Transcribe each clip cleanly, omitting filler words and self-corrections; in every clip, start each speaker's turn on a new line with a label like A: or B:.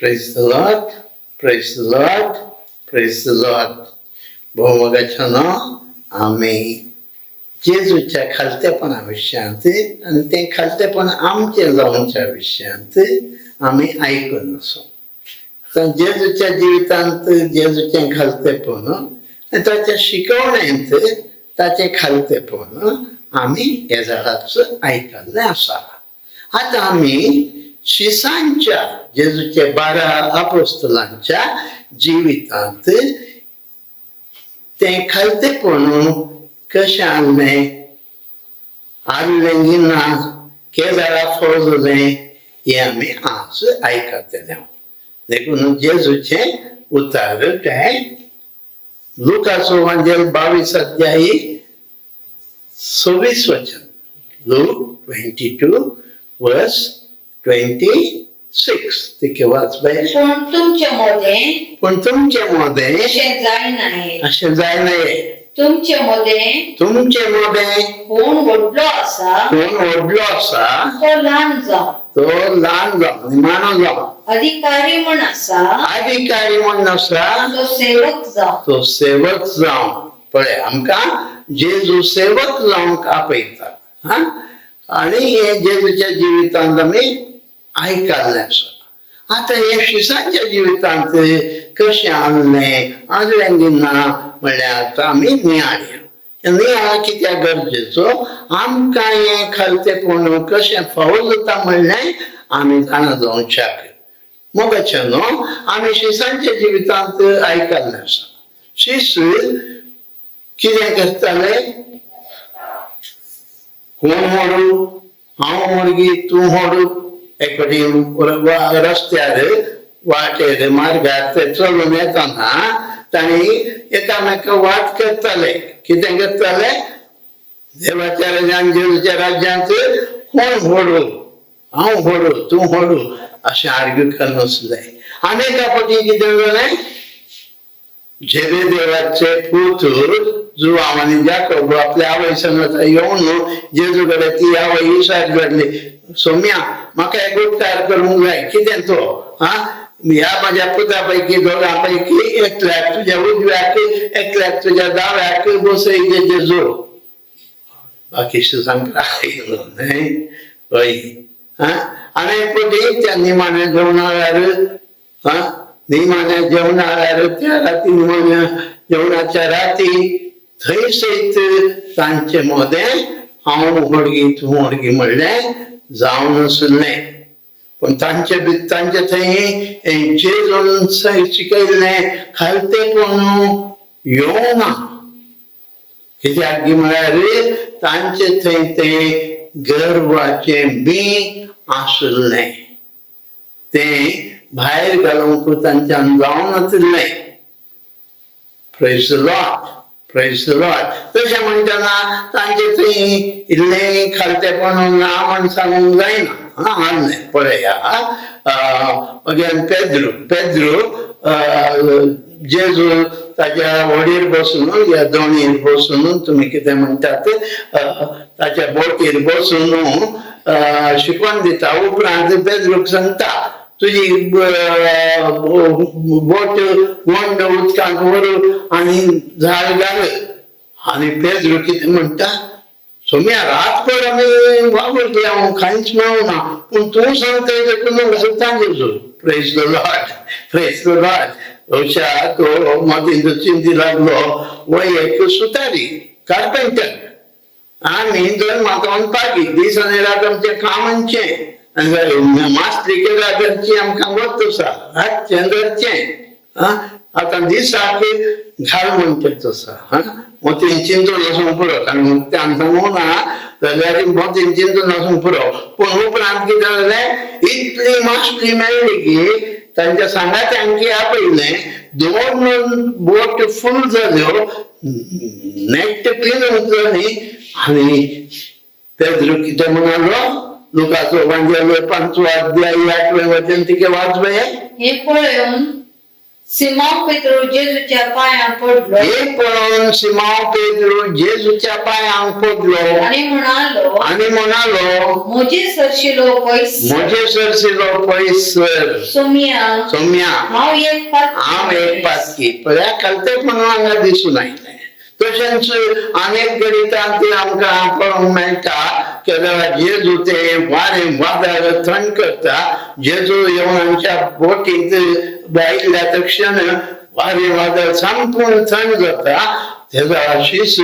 A: Praise the Lord, praise the Lord, praise the Lord. भोवमोगाच्यानो आमी जेजूच्या खालतेपणा विशयांत आनी तें खालतेपण आमचें जावच्या विशयांत आमी आयकून आसा. आतां जेजूच्या जिवितांत जेजूचें खालतेपण आनी ताच्या शिकवणेंत ताचें खालतेपण आमी हे झाडाच आयकल्लें आसा. आतां आमी शिसांच्या जेजूच्या 12 आपोस्तलांच्या जिवितांत तें खालतेपण कशें हाडलें, हाडलें की ना, केदाळा फौजलें हें आमी आज आयकतले. देखून जेजूचें उतार तें लुकाचो वांजेल 22 अध्यायी 26 वचन, लूक 22 वर्स 26, तिके वाच बाय.
B: पूण तुमचे मदें
A: पूण तुमचे मदें
B: अशें जायना.
A: अशें जायना.
B: तुमचे मदें
A: तुमचे मदें
B: कोण व्हडलो आसा
A: कोण व्हडलो आसा
B: तो ल्हान जावं,
A: तो ल्हान जावं, निमाणो जावं.
B: अधिकारी म्हण आसा
A: अधिकारी म्हण आसा
B: तो सेवक जावं.
A: तो सेवक जावं. पळय, आमकां जेजू सेवक जावंक आपयता. हा, आनी हे जेजूच्या जिवितांत आमी आयकल्लें आसा. आतां हे शिसांच्या जिवितांत कशें आणलें, आणलें की ना म्हणल्यार आतां आमी नियाळया. नियाळ कित्याक गरजेचो? आमकां हें खालतेपण कशें फावो जाता म्हणलें आमी जाणा जावच्याक. मोगाचे न्हू, आमी शिसांच्या जिवितांत आयकल्लें आसा. शिस कितें करताले? कोण मोडू, हांव मोडगी तूं मोडू. एक फावटी रस्त्यार वाटेर मार्गार ते चलून येतना तांणी एकामेका वाद करताले. कितें करताले? देवाच्या राज्यान, जेजूच्या राज्यांत कोण व्हडू, हांव व्हडू तूं व्हडू अशें आर्ग्यू करनासले. आनी एका फावटी कितें जालें? जेबेदेवाचे पूत जुवांव आनी जाकोब आपल्या आवय संगत येवन जेजू कडेन ती आवय विचार लागली, सोम्या, म्हाका एक उपकार करूंक जाय. कितें तो? हा, ह्या म्हाज्या पुता पैकी दोगां पैकी एकल्याक तुज्या उजव्याक, एकल्याक तुज्या दाव्याक बसय जेजू. बाकी सांगता आयलो न्हय? हय. हा, आनी एक फावटी त्या निमाण्या जेवणा वेळार, हा, निमाण्या जेवणा वेळार, त्या राती, निमाण्या जेवणाच्या राती थंय सयत तांचे मदें हांव व्हडगी तूं व्हडगी म्हणलें जावन आसलें. पूण तांचे तांचे थंय जेजून शिकयल्लें खालतेपण येवना. कित्याक म्हळ्यार तांचे थंय तें गर्वाचें बी आसलें, तें भायर घालूंक तांच्यान जावनाशिल्लें. Praise Lord, praise Lord. तशें म्हणटना तांचे थंय इल्लें खालतेपण ना म्हण सांगूंक जायना. हा, हाडलें पळया. मागीर पेद्रू, पेद्रू जेजू ताज्या व्हडीर बसून या दोणीर बसून, तुमी कितें म्हणटात, ताच्या बोटीर बसून शिकवण दिता. उपरांत पेद्रूक सांगता, तुजी बोट वंड उदकांत व्हर आनी झाड घाल. आनी पेद्रू कितें म्हणटा? सोम्या, रातभर आमी वावुरले, हांव कांयच मेळना, पूण तूं सांगता देखून घालता. जेजू, praise the Lord, praise the Lord. बहुशा तो मदीं चिंती लागलो, वय एक सुतारी, कार्पेंटर, आमी जल्माक पागी, दीस आनी रात आमचें कामांचें मासली केल्या घरची आमकां वत आसा, रातचें धरचें. आतां दिसाक घाल म्हणचें आसा. हा, मोतीन चिंतून आसूंक पुरो, कारण त्यान सांगूं ना जाल्यार मोतीन चिंतून आसूंक पुरो. पूण उपरांत कितें जालें? इतली मासली मेळ्ळी की तांच्या सांगात्यांकी आपयलें. दोन बोट फूल जाल्यो, नेट पिनूंक जाली. आनी पेद्रू कितें म्हणालो? लुकाचो वांजेल 5वो अध्याय 8वें वचन तिके वाच बये.
B: हे पळोवन सिमांव पेद्रू जेजूच्या पांयां पडलो
A: हे पळोवन सिमांव पेद्रू जेजूच्या पांयांक पडलो
B: आनी म्हणालो,
A: आनी म्हणालो,
B: म्हजे सरशिलो पयस
A: म्हजे सरशिलो पयस सर
B: सोमया,
A: सोम्या,
B: हांव एक पातकी
A: हांव एक
B: मनीस.
A: पातकी. पळया खालतेपण हांगा दिसून आयलें. तशेंच अनेक गणितांत ती आमकां पळोवंक मेळटा. केन्ना जेजू ते वारें वादळ थंड करता. जेजू येवन आमच्या बोटींत आयिल्ल्या तक्षण वारें वादळ सामपूर्ण थंड जाता. तेजा शिस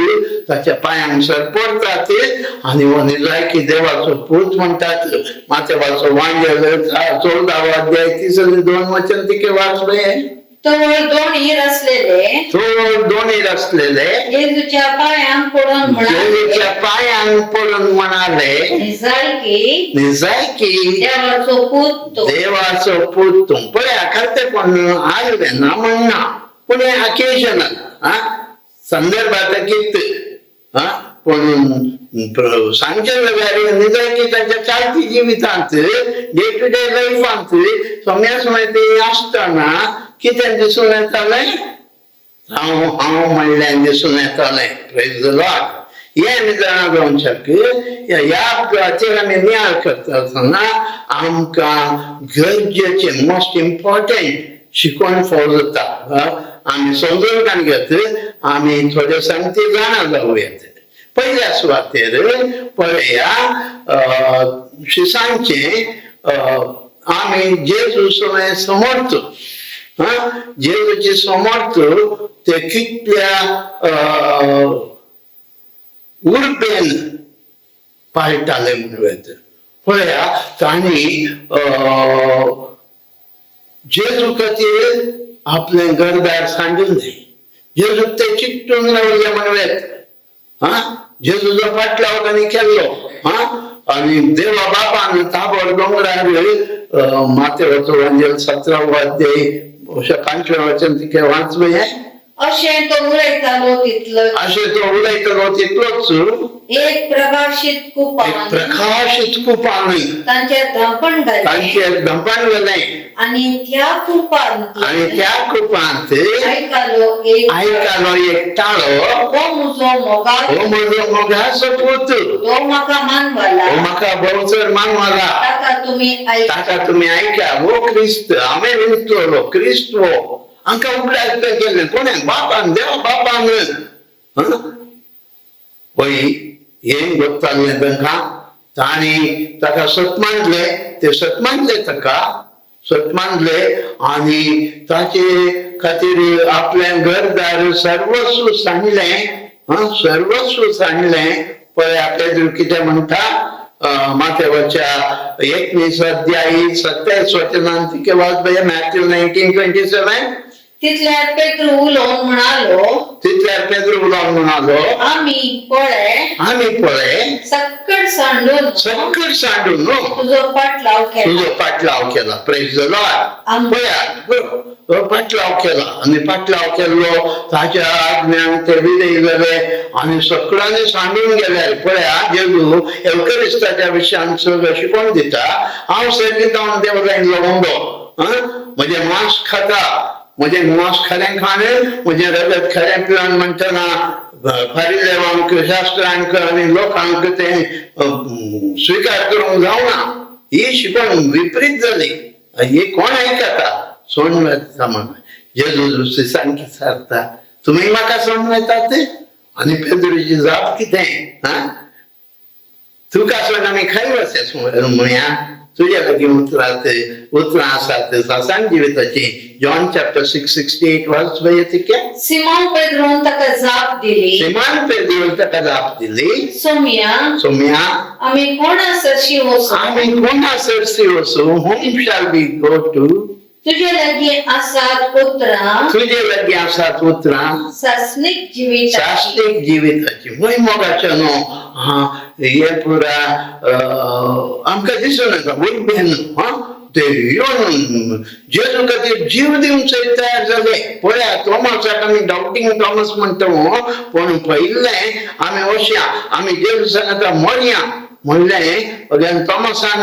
A: ताच्या पांयांक सरपडटा ते आनी हो निजायकी देवाचो पूत म्हणटात. माथ्यावाचो वांजेल 14वो अध्याय 30 आनी 2 वचन तिके वाचलें.
B: तवळ दोणीर आसलेले
A: तो दोणीर आसलेले
B: जेजूच्या पांयांक पडून म्हणाले,
A: जेजूच्या पांयांक पडून म्हणाले,
B: निजायकी
A: निजायकी
B: देवाचो पूत तो.
A: देवाचो पूत तूं. पळया खालतेपण आयलें ना म्हणना, पूण हें अकेजनल हा संदर्भात कित हा, पूण सांगचें जाल्यार निजायकी ताच्या चालती जिवितांत, डे टू डे लायफांत सम्या समय ते आसतना कितें दिसून येतालें? हांव हांव म्हणल्यान दिसून येतालें. प्रेज the Lord. हें आमी जाणा जावच्याक ह्या आपणाचेर आमी नियाळ करता आसतना आमकां गरजेचें मोस्ट इम्पॉर्टंट शिकवण फावो जाता. आमी समजून काण घेत आमी थोडे सामके जाणा जावं येता. पयल्या सुवातेर पळया शिसांचें आमी जेजू समय समर्थ हा जेजूची समर्थ ते कितल्या उर्बेन पाळटाले म्हणूं येता. पळया तांणी जेजू खातीर आपलें घरदार सांडिल्लें. जेजूक ते चिकटून रावले म्हणूं येता. हा जेजूचो फाटलाव तांणी केल्लो. हा आनी देवा बापान ताबोर दोंगरार माथ्यावचो वांजेल 17वो अध्याय अशें 5वें वचन तिके वाचलें.
B: अशें तो उलयतालो तितलो
A: अशें तो उलयतलो तितलोच
B: एक प्रकाशीत
A: एक
B: कुपान
A: प्रकाशीत कुपान
B: तांचेर धांपण घालें
A: तांचेर धंपण घालें
B: आनी त्या कुपांत
A: आनी त्या कुपांत
B: आयकालो एक
A: आयकालो एक ताळो,
B: हो म्हजो मोगाळ
A: हो म्हजो मोगाचो पूत,
B: तो म्हाका मानवला,
A: हो म्हाका भोवचर मानवला,
B: ताका तुमी आयका.
A: ताका तुमी आयका. हो क्रिस्त हांवें विंचलो क्रिस्त हो हांकां उगडास केलें कोणें? बापान, देवा बापान. पळय हें गोत्तालें तांकां. तांणी ताका सत मानले, ते सत मानले, ताका सत मानले आनी ताचे खातीर आपलें घरदार सर्वस्व सांडलें. हा सर्वस्व सांडलें. पळय आपले कितें म्हणटा माथ्यावरच्या 19 अध्यायी 27 वचनान तिके वाच. मॅथ्यू 19:27.
B: तितल्यार पेत्रू उलोवन म्हणालो,
A: तितल्यार पेद्रू उलोवन म्हणालो,
B: आमी पळे
A: आमी पळय
B: सक्कड सांडून
A: सक्कड सांडून न्हू
B: तुजो पाटलाव केला.
A: तुजो पाटलाव केला. प्रेज the Lord. पळया पाटलाव केला आनी पाटलाव केल्लो ताच्या आज्ञान ते विजयी जाले आनी सगळ्यांनी सांडून गेले. पळया जेजू एवकरिस्ताच्या विशयान सगळं शिकवण दिता. हांव सर्गीत जावन देव जायिल्लो उंडो म्हजें मांस खाता, म्हजें मांस खरें खाण, म्हजें रगत खरें पिवन म्हणटना फारिजेवांक, शास्त्रांक आनी लोकांक तें स्विकार करूंक जावना. ही शिकवण विपरीत जाली. ही कोण आयकता? सोडून वता म्हण जेजू सामकी सारता, तुमी म्हाका सोडून वतात? आनी पेद्रूची जाप कितें? हा तुका सोडून आमी खंय वचें म्हणया? तुज्या लागीं उतरां उतरां आसात सासान जिविताची. जॉन चॅप्टर 6:68 वाच पळय तिके.
B: सिमांव पेद्रून ताका जाप दिली,
A: सिमान पेद्रून ताका जाप दिली,
B: सोमया,
A: सोम्या,
B: आमी कोणा सरशी वचूं?
A: आमी कोणा सरशी वचूं? Whom shall we go to?
B: तुजे लागीं आसात उतरां
A: तुजे लागीं आसात उतरां
B: सासणीक जिविताची.
A: शास्त्रीक जिविताची. वय मोगाचें न्हू हा हें पुरा आमकां दिसून येता. वय हा ते येवन जेजू खातीर जीव दिवंक सयत तयार जाले. पळया थॉमसाक आमी डावटींग थॉमस म्हणटा हो, पूण पळयल्लें आमी वशया आमी जेजू सांगता मरया म्हणलें. अगेन थॉमसान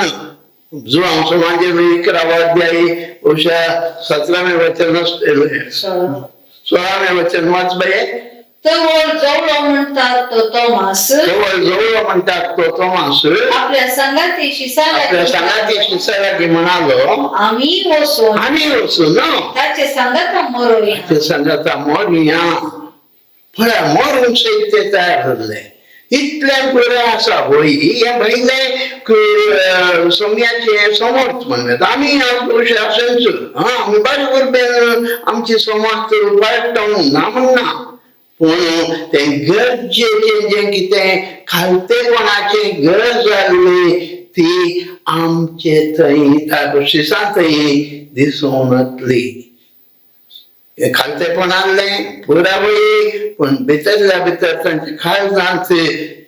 A: जुवांव समाजे 11वां अध्याय, बहुशः 17वें वचन, 16वें वचन वाच बाये.
B: तवळ जवळ म्हणतात तो तोमास
A: जवळ जवळ म्हणतात तो तोमास
B: आपल्या संगाती
A: आपल्या सांगाती शिसालागी म्हणालो,
B: आम्ही वचून
A: आम्ही वचून
B: ताचे सांगाता मरोया.
A: ते सांगाता मरुया. पळय, मरूंक सयत ते तयार जाल्ले, इतलें बरें आसा. होय, हें पयलें सोम्याचें समर्थ म्हणलें आमी ह्या अशेंच. हा, आमी बरे उर्बेन आमची समाज पाळटा ना म्हणना, पूण तें गरजेचें जें कितें खालतेपणाचें गरज जाल्ली ती आमचे थंय शिसां थंय दिसून वतली. हें खालतेपण आहलें पुरावळी, पूण भितरल्या भितर तांचे काळजांत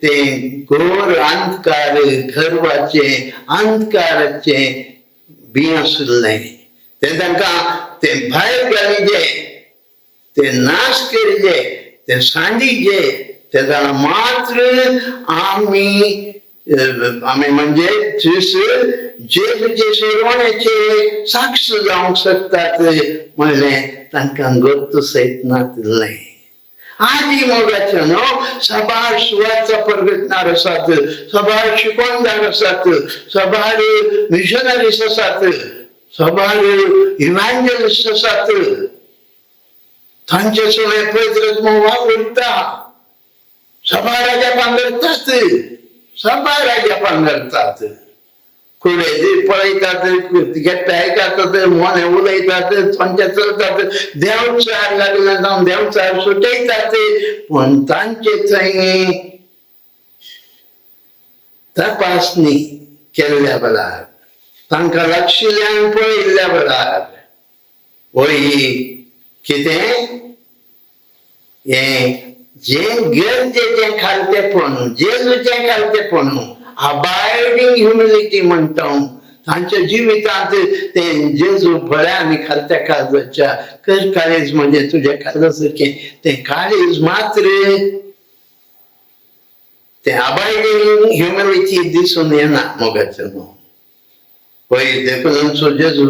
A: तें घोर अंधकार, गर्वाचें अंधकाराचें बी आशिल्लें. तें तांकां तें भायर घालिजे, ते नाश करिजे, ते सांडिजे. ते जाणा मात्र आमी आमी म्हणजे जेजूचे शिरवणेचे साक्ष जावंक शकतात म्हणलें तांकां गत्त सयत नातिल्लें. आदी मोगाचे न्हू, सबार सुवार्थ प्रगटणार आसात, सबार शिकवणदार आसात, सबार मिशनरीज आसात, सबार इव्हांजलिस्ट आसात. तांचे सगळे पवित्र वावुरता, सभा राजापान करतात, सभा राजापान करतात. कुडे पळयतात, घेता आयकतात, मोने उलयतात, तांचे चलतात, देवचार लागले जावन देवचार सुटयतात, पूण तांचे थंय तपासणी केल्ल्या वेळार, तांकां लागशिल्ल्यान पळयल्ल्या वेळार, वय कितें हें जें गरजेचें खालतेपण, जेजूचें खालतेपण, अबायडींग ह्युमिलिटी म्हणटा, तांच्या जिवितांत तें जेजू बऱ्या आनी खालत्या काळजाच्या कर काळीज म्हणजे तुज्या काळजा सारकें तें काळीज मात्र तें अबायडींग ह्युमिलिटी दिसून येना मोगाचें न्हू. पळय, देखून जेजू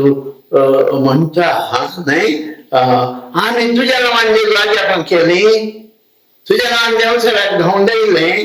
A: म्हणटा, हा न्हय, आमी तुज्या नांवान जेजू अजापां केली, तुज्या नांवान देवसराक धांवडायलें.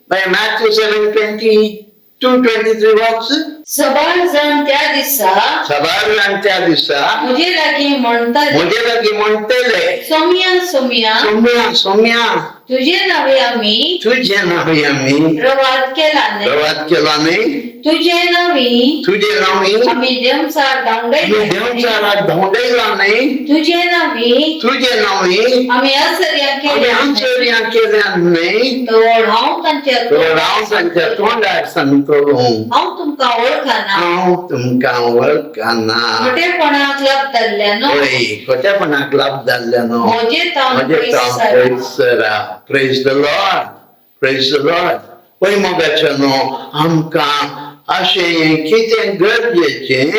A: बाय, मॅथ्यू 7:22-23 वाच.
B: सबार जण त्या दिसा
A: सबार जाण त्या दिसा
B: म्हजे लागीं म्हणटाले,
A: म्हजे लागीं म्हणटले,
B: सोम्या सोम्या,
A: सोम्या सोम्या,
B: तुझे नावे आम्ही
A: तुझे नावे आमी
B: प्रवाद केला न्हय,
A: प्रवाद केला न्हय,
B: तुझे नावी
A: तुझे नावे
B: आम्ही देवचार
A: आमी
B: धांवडायले,
A: देवचाराक धांवडायला न्हय,
B: तुझे नावी
A: तुझे नावे
B: आम्ही आश्चर्या
A: आमी
B: केल्या न्हय.
A: आश्चर्यां केल्या न्हय.
B: तर हांव तांच्या
A: तर हांव तांच्या तोंडार सांगतलो,
B: हांव तुमकां वळखना,
A: हांव तुमकां वळखना,
B: खोटेपणाक लागतल्ल्यानो
A: होय, खोटेपणाक लाभ जाल्ल्यानो
B: म्हजे तावन
A: म्हजे
B: पयस
A: तावन
B: सरा.
A: पयस सरा. Praise the Lord, praise the Lord. पळय मोगाचे न्हू, आमकां अशें कितें गरजेचें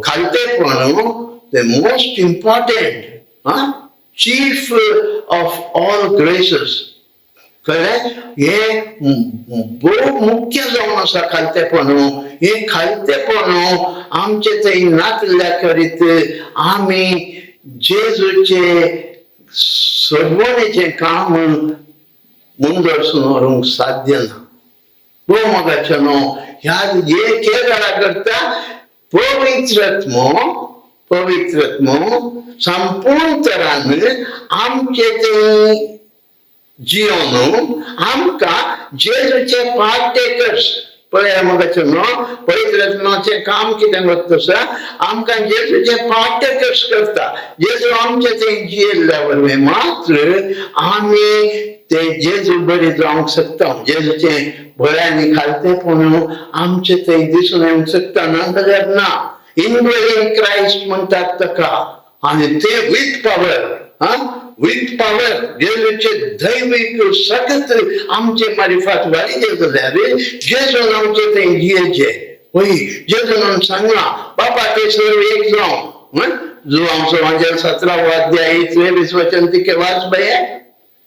A: खालतेपण, the most important, chief of all graces, कळ्ळें? हें भोव मुख्य जावन आसा खालतेपण. हें खालतेपण आमचे थंय नातल्या करीत आमी जेजूचे सोडवणेचें काम मुंदरसून व्हरूंक साध्य ना. भोव मोगाचे न्हू, ह्या हे केरळा करता पवित्रत्म, पवित्रत्म संपूर्ण तरान आमचे ते जिवन आमकां जेजूचे पार्टेकर्स. पळय मोगाचे न्हू, पवित्रत्माचें काम कितें करता आसा, आमकां जेजूचे पार्टेकर्स करता. जेजू आमचे ते जियेल्ल्या वरवीं मात्र आमी ते जेजू बरे जावंक शकता. जेजूचें बऱ्यांनी खालतेपण आमचे ते दिसून येवंक शकता, ना जाल्यार ना. इनड्वेलिंग क्रायस्ट म्हणटात ताका, आनी ते विथ पावर, हा, विथ पावर, जेजूचे दैवीक सकत आमचे मारिफात वाडीचे जाल्यार जेजून आमचे ते जियेचे. वय, जेजून सांगलां, बाबा ते सर्व एक जावं. जुवांव समाजान 17वो अध्याय 23 वचन तिके वाच बये.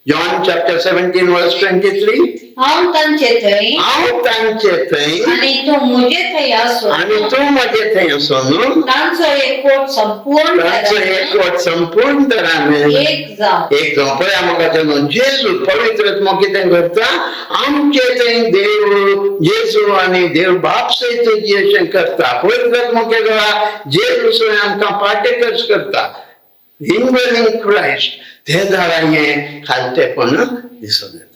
A: John chapter 17 verse 23.
B: हांव तांचे थंय
A: हांव तांचे थंय
B: आनी तूं म्हजे थंय आसून
A: आनी तूं म्हजे थंय आसून
B: तांचो एकवट संपूर्ण
A: तांचो
B: तरान
A: एकवट संपूर्ण तरान
B: एक जावं.
A: एक जावं. पळया म्हाका जेजू पवित्र आत्मो कितें करता आमचे थंय देव जेजू आनी देव बाप सयत अशें करता. पवित्र आत्मो केदळा जेजू सय आमकां पार्टेकर्स करता. इनड्वेलिंग क्रायस्ट ते दारा हें खालतेपण दिसून येता.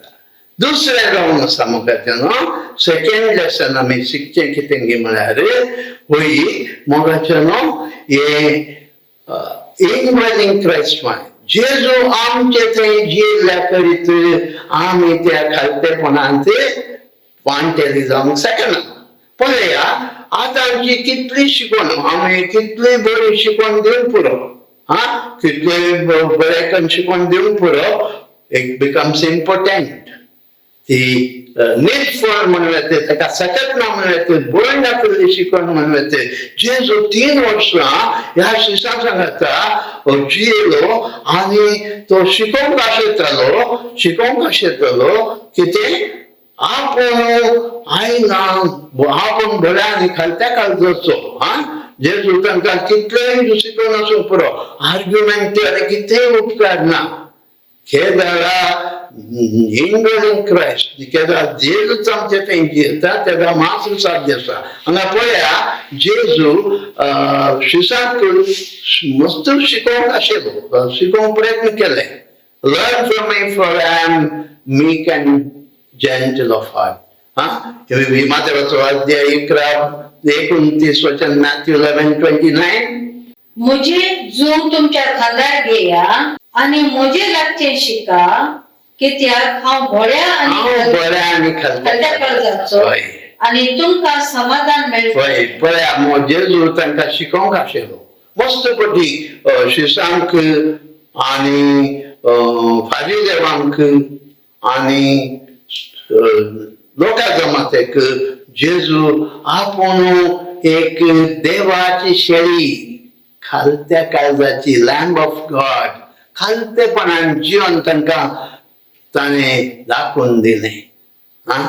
A: दुसरें जावन आसा मोगाचें सेकेंड लेसन आमी शिकचें कितें गी म्हळ्यार वय मोगाचें हें इनड्वेलिंग क्रायस्ट म्हळें जेजू आमचे थंय जियेल्ल्या करीत आमी त्या खालतेपणांत वांटेली जावंक शकना. पळया आतां आमची कितली शिकवण आमी कितली बरी शिकवण दिवन पुरो, हा कितले बरें करून शिकवण दिवन पुरो, it becomes important. ती निर्फळ म्हणूं येता, ताका सकत ना म्हणूं येता, बळ नाशिल्ली शिकवण म्हणूं येता. जेजू 3 वर्सां ह्या शिसां सांगता जियेलो आनी तो शिकोवंक आशेतालो, शिकोवंक आशेतालो कितें आपूण आयला, आपूण बऱ्या आनी खालत्या काळजाचो. हा जेजू तांकां कितलेंय शिकोवन आसूंक पुरो, आर्ग्युमेंट आनी कितेंय उपकार ना. हे दारा इनड्वेलिंग क्रायस्ट केदा जेजूच आमचे थंय जियेता तेदा मात्र साध्य आसा. हांगा पळया जेजू शिसांक मस्त शिकोवंक आशिल्लो, शिकोवंक प्रयत्न केले. Learn from me for I am meek and gentle of heart. हा मातेवाचो अध्याय 11:29 वचन, मॅथ्यू 11:29.
B: म्हजे जूं तुमच्या खांदार घेया आनी म्हजे लागचें शिका, कित्याक हांव भोळ्या
A: हांव
B: आनी
A: बऱ्या आनी
B: खालत्या काळजाचो
A: हय
B: आनी तुमकां समाधान मेळटलें.
A: हय पळया जेजू तांकां शिकोवंक आशिल्लो मस्त पटी शिसांक आनी फारीदेवांक आनी लोका जमातेक जेजू आपूण एक देवाची शेळी, खालत्या काळजाची, लॅम्ब ऑफ गॉड, खालतेपणान जिवन तांकां ताणें दाखोवन दिलें. हा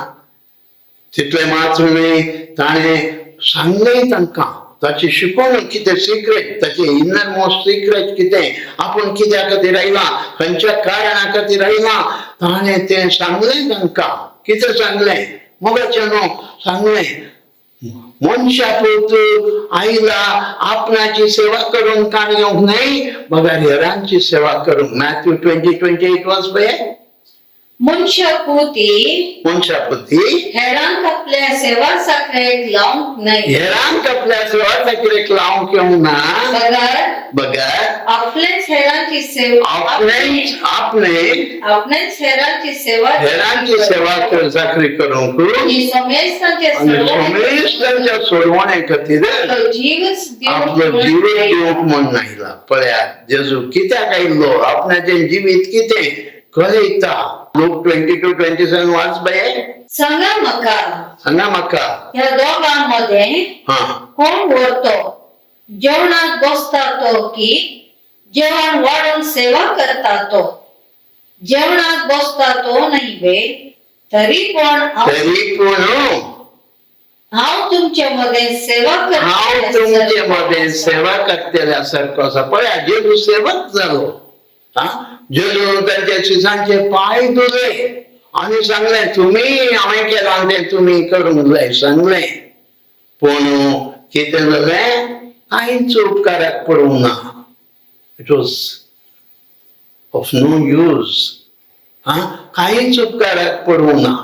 A: तितलें मात्र न्हय, ताणें सांगलें तांकां ताची शिकवण कितें, सिक्रेट, ताचें इनर मोस्ट सिक्रेट कितें, आपूण कित्या खातीर आयला, खंयच्या कारणा खातीर आयला, ताणें तें सांगलें तांकां. कितें सांगलें मोगाचें न्हू सांगलें, मनशा पूत आयला आपणाची सेवा करूंक काण येवंक न्हय, बगर हेरांची सेवा करूंक. मॅथ्यू 20:28 वाच पळय.
B: मनशा पुती
A: मनशा पुती
B: हेरांक आपल्या सेवा साखळेक लावंक न्हय,
A: हेरांक आपल्या सेवा चाकरेक लावंक येवंक ना,
B: बगर
A: बगर
B: आपलेच हेरांची सेवा
A: आपणेच आपणे
B: आपणेच हेरांची सेवा
A: हेरांची सेवा चाकरी करूंक
B: आनी समेस्तांचे
A: आनी समेस्तांच्या सोडवणे खातीर
B: आपलो जीवच
A: आपलो जीव दिवंक म्हूण आयला. पळयात जेजू कित्याक आयिल्लो, आपणाचें जिवीत कितें कळयता. लूक 22:27 वाच बाये.
B: सांगा म्हाका,
A: सांगा म्हाका,
B: ह्या दोगां मदें
A: हा
B: कोण व्हरतो जेवणाक बसता तो की जेवण वाडून सेवा करता तो? जेवणाक बसता तो न्हय वे? तरी पण
A: तरी पूण
B: हांव तुमचे मदें सेवा
A: हांव तुमचे मदें सेवा करतल्या सारको आसा. पळया जेजू सेवक जालो. हा जेजू तांच्या शिसांचे पांय धुले आनी सांगलें तुमी हांवें केलां तें तुमी करूंक जाय सांगलें. पूण कितें जालें, कांयच उपकाराक पडूंक ना. It was of no use. हा कांयच उपकाराक पडूंक ना.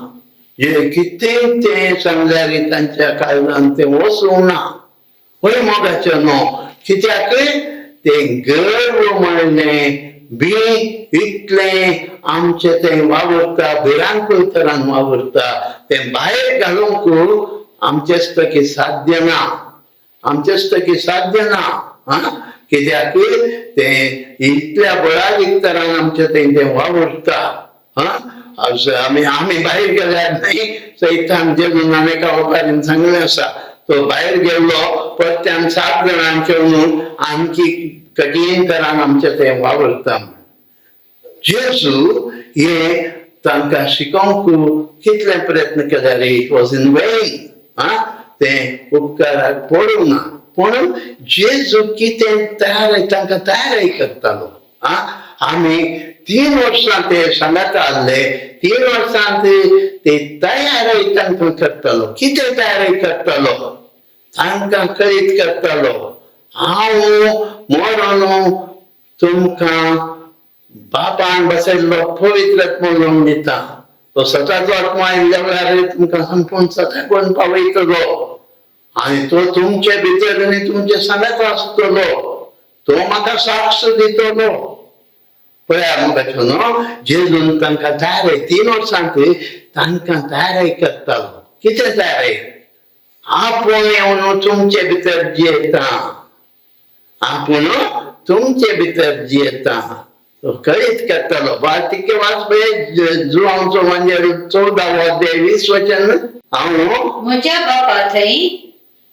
A: जे कितें तें सांगल्यार तांच्या काळजान तें वचूंक ना. हय मोगाचें न्हू, कित्याक तें गर्व म्हणलें बी इतलें आमचें तें वावुरता, भिरांकूळ तरान वावुरता, तें भायर घालूंक आमचेच तकी साध्य ना, आमचेच तकी साध्य ना. हा कित्याक तें इतल्या बळादीक तरान आमचें तें तें वावुरता. हा आमी आमी भायर गेल्यार न्हय, सैतान जेजून एका वखारीन सांगलें आसा, तो भायर गेल्लो परत्यान 7 जाणांक येवन आणखी कठीण तरान आमचें तें वावुरता. जेजू हे तांकां शिकोवंक कितले प्रयत्न केल्यार it was in when. आं, तें उपकाराक पडूंक ना. पूण जेजू कितें तयार तांकां तयारी करतालो. आं, आमी 3 वर्सां ते सांगाता आहले, 3 वर्सां ते तयारी तांकां करतालो. कितें तयारी करतालो? तांकां कळीत करतालो, हांव मरोन तुमकां बापान बसयल्लो पवित्र आत्मो घेवन दिता. तो सताचो आत्मो आयिल्ल्या वेळार तुमकां संपूर्ण सता कोण पावयतलो आनी तो तुमचे भितर आनी तुमचे सांगात आसतलो, तो म्हाका साक्ष दितलो. पळया मोगाचो न्हू, जेजून तांकां तयारी 3 वर्सांक तांकां तयारी करतालो. कितें तयारी? आपूण येवन तुमचे भितर जियेता, आपूण तुमचे भितर जियेता, तो कळीत करतालो. बाकीचे वाच पळय, जुवांचो म्हणजे 14 अध्याय 20 वचन. हांव
B: म्हज्या बापा थंय,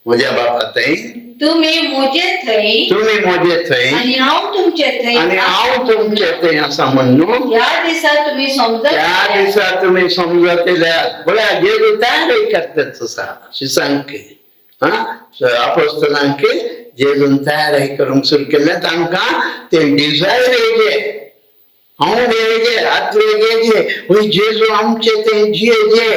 A: म्हज्या बापा थंय,
B: तुमी म्हजे थंय,
A: तुमी म्हजे थंय
B: आनी हांव तुमचे थंय,
A: आनी हांव तुमचे थंय आसा म्हणून
B: ह्या दिसा तुमी समजत,
A: त्या दिसा तुमी समजतले. पळया जेजू तयारी करतात आसा शिसांक. आं, आपोस्तलांक जेजून तयारी करूंक सुरू केलें. तांकां तें डिजायर येयलें, हांव येयले आतले येयले, वय जेजू आमचे तें जियेजे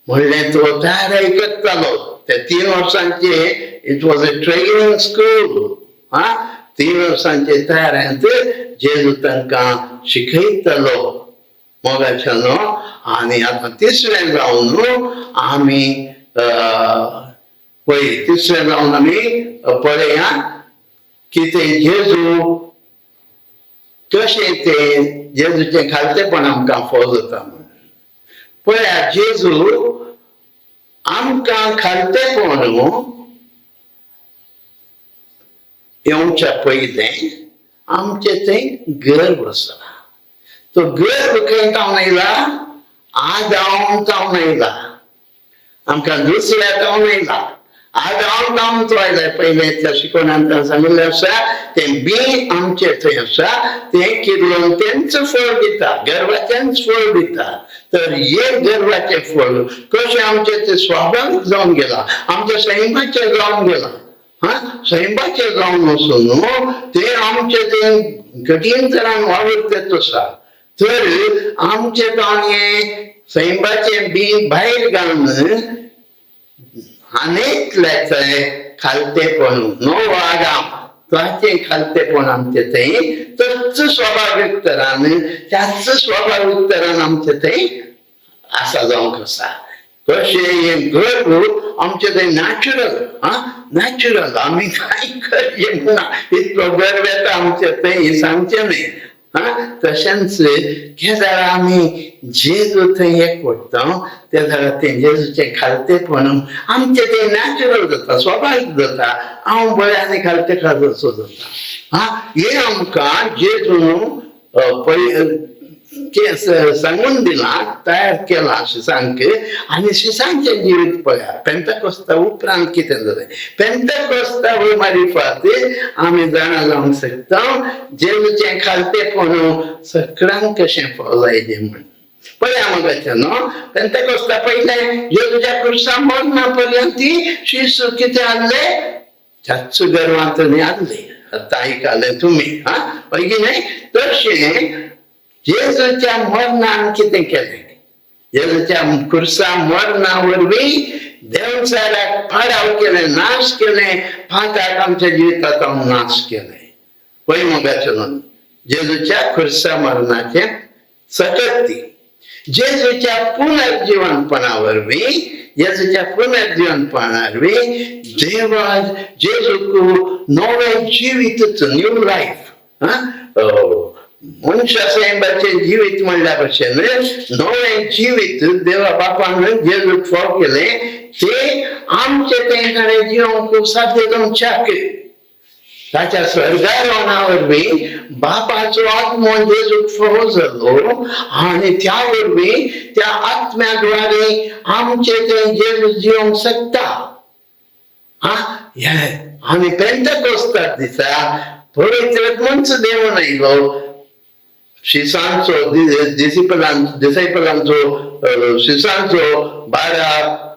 A: म्हणलें तो तयारी करतालो. ते 3 वर्सांचे it was a training school. आं, 3 वर्सांचे तयारेंत जेजू तांकां शिकयतलो मोगाचें न्हू. आनी आतां तिसरें जावन आमी पळय, तिसरें जावन आमी पळया कितें जेजू कशें तें जेजूचें खालतेपण आमकां फोव जाता म्हूण. पळया जेजू आमकां खालतेपण येवच्या पयलें आमचें थंय गर्भ आसा. तो गर्भ खंय जावन आयला? आदावन जावन आयला. आमकां दुसऱ्या जावन आयला, आदावन जावन तो आयला. पयलें त्या शिकवणांत सांगिल्लें आसा, तें बी आमचें थंय आसा, तें किर्लोन तेंच फळ दिता, गर्भाचेंच फळ दिता. तर हे गर्भाचें फळ कशें आमचें तें स्वाभावीक जावन गेलां, आमच्या सैमाचें जावन गेलां. हा, सैमाचें जावन वचून तें आमचें तें कठीण तरान वावुरतेच आसा. तर आमचें जावन हें सैमाचें बी भायर घालून आनेकल्याचें खालतेपण नवो आदाम ताचें खालतेपण आमचें थंय तच्च स्वाभावीक तरान, त्याच स्वाभावीक तरान आमचें थंय आसा जावंक आसा. कशें हें गर्भ आमचें थंय नॅचरल. आं, नॅचरल, आमी कांय करचें ना, इतलो गर्भ येता आमचें थंय हें सांगचें न्हय. आं, तशेंच केदार आमी जेजू थंय एकवटता त्या जाल्यार तें जेजूचें खालतेपण आमचें तें नॅचरल जाता, स्वाभावीक जाता. हांव बरें आनी खालते खालसो जाता. आं, हें आमकां जेजून सांगून दिलां, तयार केलां शिसांक. आनी शिसांचें जिवीत पळया पेंताकोस्ता उपरांत कितें जालें. पेंताकोस्ता मारिफात आमी जाणा जावंक शकता जेजूचें खालतेपण सगळ्यांक कशें फोव जायजें म्हूण. पळया मोगाचें न्हू, पेंताकोस्ता पयलें जेजूच्या खुर्सा मरणा पर्यंत शिस कितें आहले, त्याच गर्वांत न्ही आहले. आतां आयकलें तुमी. आं, हय की न्हय? तशें जेजूच्या मरणान कितें केलें? जेजूच्या खुर्सा मरणा वरवीं देंवचाराक पाडाव केलें, नाश केलें, पाताक आमच्या जिवितांत नाश केलें. पळय मोगाचें न्हू, जेजूच्या खुर्सा मरणाचें सकत ती जेजूच्या पुनर्जिवनपणा वरवीं, जेजूच्या पुनर्जिवनपणा वरवीं देवा जेजूक नवें जिवीतच, न्यू लायफ. मनशा सैमाचें जिवीत म्हणल्या भशेन नवें जिवीत देवा बापान जेजूक फाव केलें, तें आमचें तें ताणें जिवंक साध्य जावच्याक ताच्या स्वर्गारोहणा वरवीं बापाचो आत्मो जेजूक फावो जालो आनी त्या वरवीं त्या आत्म्या द्वारे आमचें तें जेजू जिवंक शकता. हा, हे आमी पेंताकोस्ता दिसा पवित्र आत्मोच देवून आयलो. शिसांचो, डिसायपलांचो, शिसांचो, 12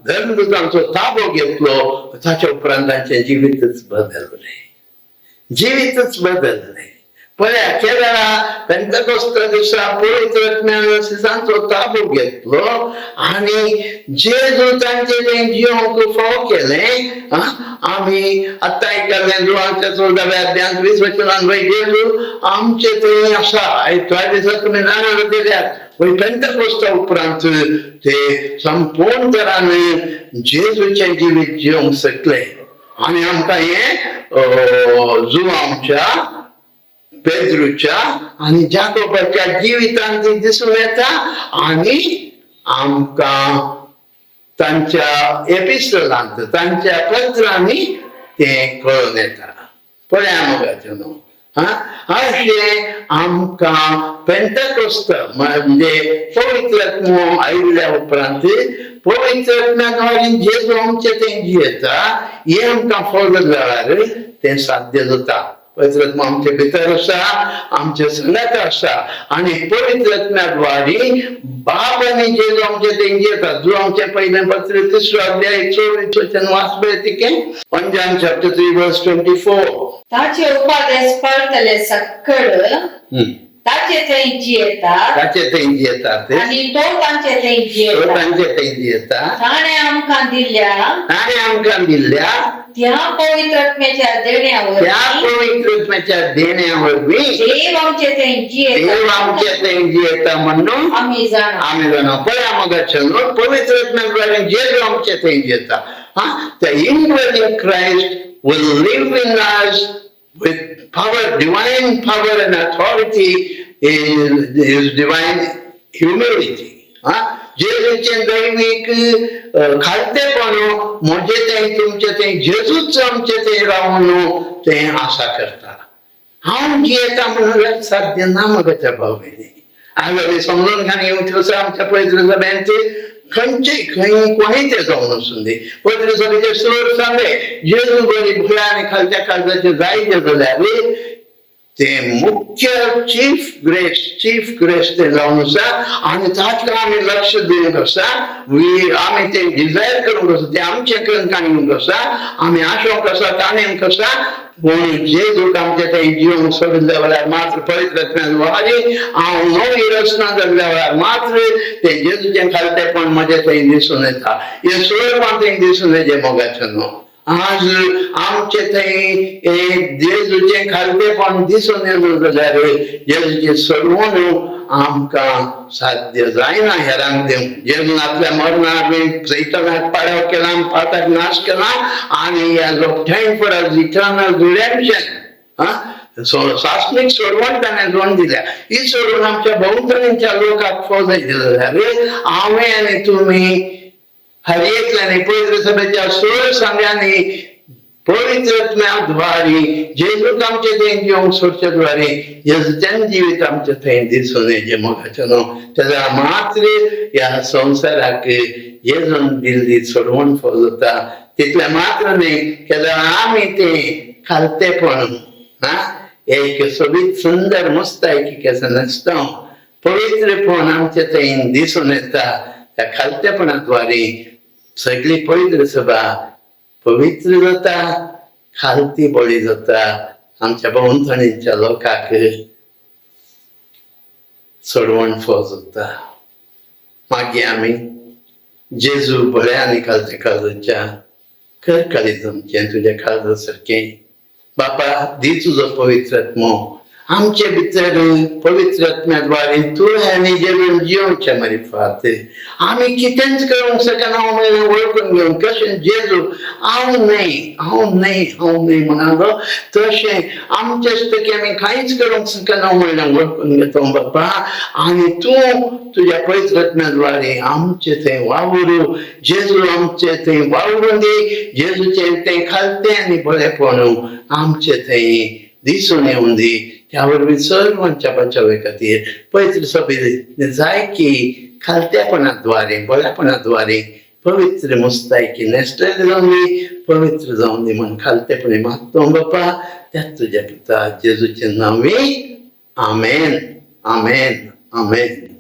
A: धर्मदूतांचो ताबो घेतलो. ताच्या उपरांत तांचें जिवीतच बदललें, जिवीतच बदललें. पळया, केदळा पेंतकोस्त दिसा पवित्र आत्म्यान शिसांचो ताबो घेतलो आनी जेजू तांचे जिवंक फाव केलें. आमी आतां आयकल्लें जुवांच्या 14व्या अध्यायांत 20 वचनान, वय जेजू आमचे थंय आसा. थोड्या दिसा तुमी जाणा दिल्यात, वय पेंतकोस्ता उपरांत ते संपूर्ण तरान जेजूचें जिवीत जिवंक शकले. आनी आमकां हें जुवांच्या, पेद्रूच्या आनी जाकोबाच्या जिवितांत ती दिसून येता आनी आमकां तांच्या एपिस्टलांत, तांच्या पत्रांनी तें कळून येता. पळया मोगाचें न्हू, हा, अशें आमकां पेंतकोस्त म्हणजे पवित्र आत्मो आयिल्ल्या उपरांत पवित्र आत्म्या जेजू आमचे तें जियेता हें आमकां फॉलो जाल्यार तें साध्य जाता. पवित्र आत्मा आमचे भितर आसा, आमचे संगात आसा आनी पवित्र आत्म्याद्वारे बाप आनी जेजू आमचे तें जियेता. जो आमचें पयलें पत्र तिसरो अध्याय 24 वचन वाच पळय तिकें. 1 John chapter 3 verse 24.
B: ताचे उपादेस पाळतले सक्कड ताचे थंय जियेतात.
A: ताचे थंय जियेतात.
B: आनी तो तांचे थंय जियेता.
A: तांचे थंय जियेता.
B: ताणें आमकां दिल्ल्या
A: ताणें आमकां दिल्ल्या
B: त्या पवित्र आत्म्याच्या देण्या
A: त्या
B: वरवीं
A: पवित्र आत्म्याच्या देण्या वरवीं
B: देव आमचे थंय
A: देव
B: जियेता
A: आमचे थंय जियेता म्हणून
B: आमी जाणा.
A: आमी जाणा. पळया मोगाचे न्हू, पवित्र आत्म्याद्वारे जेजू आमचे थंय जियेता. हा, the indwelling Christ will live in us with power, divine power and authority in his divine humility. हा, जेजूचें दैवीक खालतेपण म्हजें तें तुमचें तें जेजूच आमचें तें रावन तें आसा करता. हांव जियेता म्हणल्यार साध्य ना म्हज्या भाव भयणी. आगोली समजून घाण येवंक आमच्या पवित्र सभेंत खंयचे खंय कोणीय ते जावन आसूं दी. पवित्र सभेचे सर सांगले, जेजू बरी भुया आनी खालच्या काळजाचे जायते जाल्यार ते मुख्य चीफ ग्रेस, चीफ ग्रेस ते जावन आसा आनी ताका आमी लक्ष दिवंक आसा. आमी ते डिजायर करूंक आसा, ते आमचें करून काडूंक आसा, आमी आशोंक आसा, ताणेंक आसा. पूण जेजूक आमचे ते जिवंक सोडिल्ल्या वेळार मात्र, पवित्र आत्म्यान हांव नवी रचना जाल्ल्या वेळार मात्र ते जेजूचें खालतेपण म्हजें थंय दिसून येता. हें सोयपण थंय दिसून येचें. मोगाचें न्हू, आज आमचे थंय जेजूचें खालतेपण दिसून येना जाल्यार जेजूचें सोडवण आमकां साध्य जायना हेरांक दिवंक. जेजून आपल्या मरणाक सैतानाक पाडव केला, पाताक नाश केला आनी ह्या obtained for us eternal redemption. हा, सासणीक सोडवण ताणें जोड दिल्या. ही सोडवण आमच्या भोंवतणीच्या लोकांक फौज जाल्यार हांवें आनी तुमी हर एकल्याने पवित्र सभेच्या सोळ सांग्यांनी पवित्र आत्म्याद्वारे जेजूक आमचे थंय जिवंक सोडच्या द्वारे जेजूच्यान जिवीत आमचे थंय दिसून येचें. मोगाचें न्हू, तेन्ना मात्र ह्या संवसाराक जेजून दिल्ली सोडवण फौज जाता. तितलें मात्र न्ही, केन्ना आमी तें खालतेपण, हा, एक सोबीत सुंदर मुस्तायकी केसो न्हेसता, पवित्रपण आमचे थंय दिसून येता. त्या खालतेपणाद्वारे सगळी पवित्र सभा पवित्र जाता, खालती बळी जाता, आमच्या भोंवतणीच्या लोकांक सोडवण फौज जाता. मागीर आमी जेजू बऱ्या आनी खालत्या काळजाच्या कर काळीज आमचें तुज्या काळजा सारकें. बापा, दी तुजो पवित्र आत्मो आमचे भितर. पवित्र आत्म्याद्वारे तूं आनी जेजून जिवचे मारिफात आमी कितेंच करूंक शकना म्हणून वळखून घेवन, कशें जेजू हांव न्हय, हांव न्हय, हांव न्हय म्हणालो, तशें आमचे की आमी कांयच करूंक शकना म्हणलें वळखून घेतो बापा. आनी तूं तुज्या पवित्र आत्म्याद्वारे आमचे थंय वावरू, जेजू आमचे थंय वावरून दी. जेजूचें तें खालतें आनी बरेपण आमचे थंय दिसून येवन दी. त्या वरवीं सर्वांच्या बचावे खातीर पवित्र सभे जाय की खालतेपणाद्वारे, बऱ्यापणाद्वारे पवित्र मुस्तायकी न्हेसलेले जावन दी, पवित्र जावन दी म्हण खालतेपणी मागतो बापा, त्याच तुज्या पिता जेजूचे नांवे, आमेन. आमेन, आमेन.